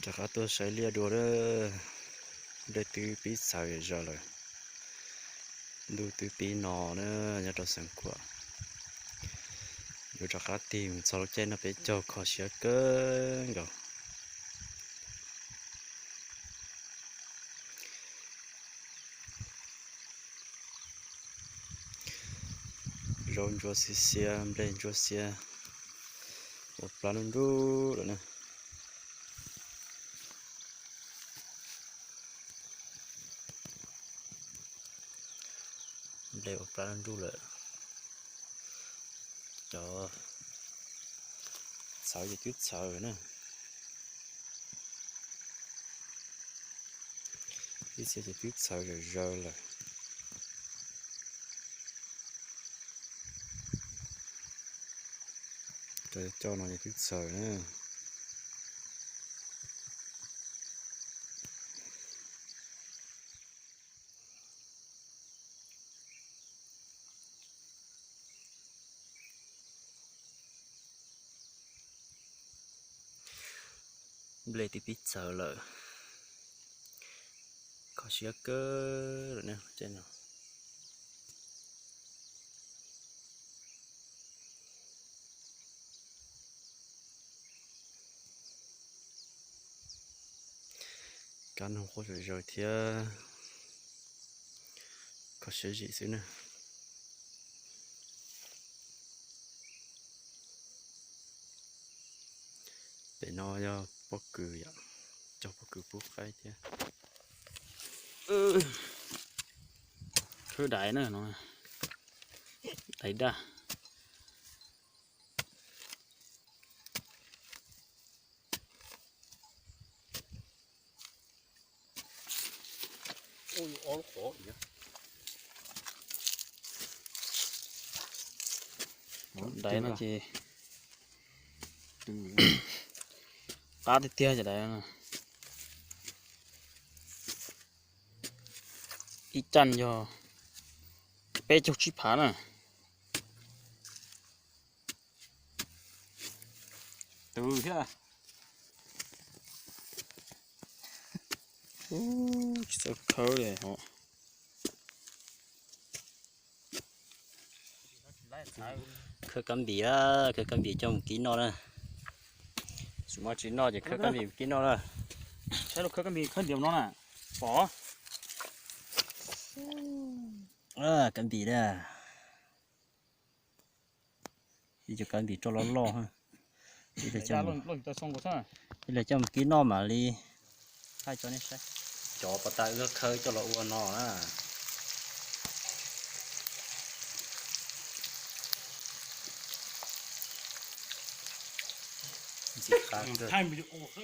Rov qab tuaj saib liaj dua na, nplej twb pib txhawv zom zaws lawm. Ntuj twb pib no na, nyob rau Xeev Khuam. Yuav rov qab tig mus txog lub caij no peb caug kho siab kawg nkaus. Zaub ntsuab xiab xiab, nplej ntsuab xiab, ua plab nruj nruj lawm na. Nplej ua plab nruj nruj lawm. Cov txhawv ces twb txhawv na. Ib txhia ces twb txhawv zom zaws lawm. Cov coj no ces twb txhawv na. Nplej twb pib txhawv lawm. Kho siab kawg lawm na, caij no. Kab noog quaj zom zaws thiab, kho siab zim xwb na. Pem no yog pob kws yom, cog pob kws pub qaib thiab. Khawb daiv na no, daiv daj. Daiv no ces qab tiag tiag cov daiv no. Ib caj yog peb caug tsib phav na. Tw thiab. Tsis txawj khawb li os. Khawb kab npis, khawb kab npis coj mus kib noj na. Tsis muaj tsis noj ces khawb kab npis kib noj na. Saib lub khawb kab npis khawb ntiav no na. Pom. Kab npis na. Ib co kab npis roj loj loj. Ib los coj mus kib noj mam li. Cov pos tas wb khawb coj los ua no na. Ntxim qab kawg.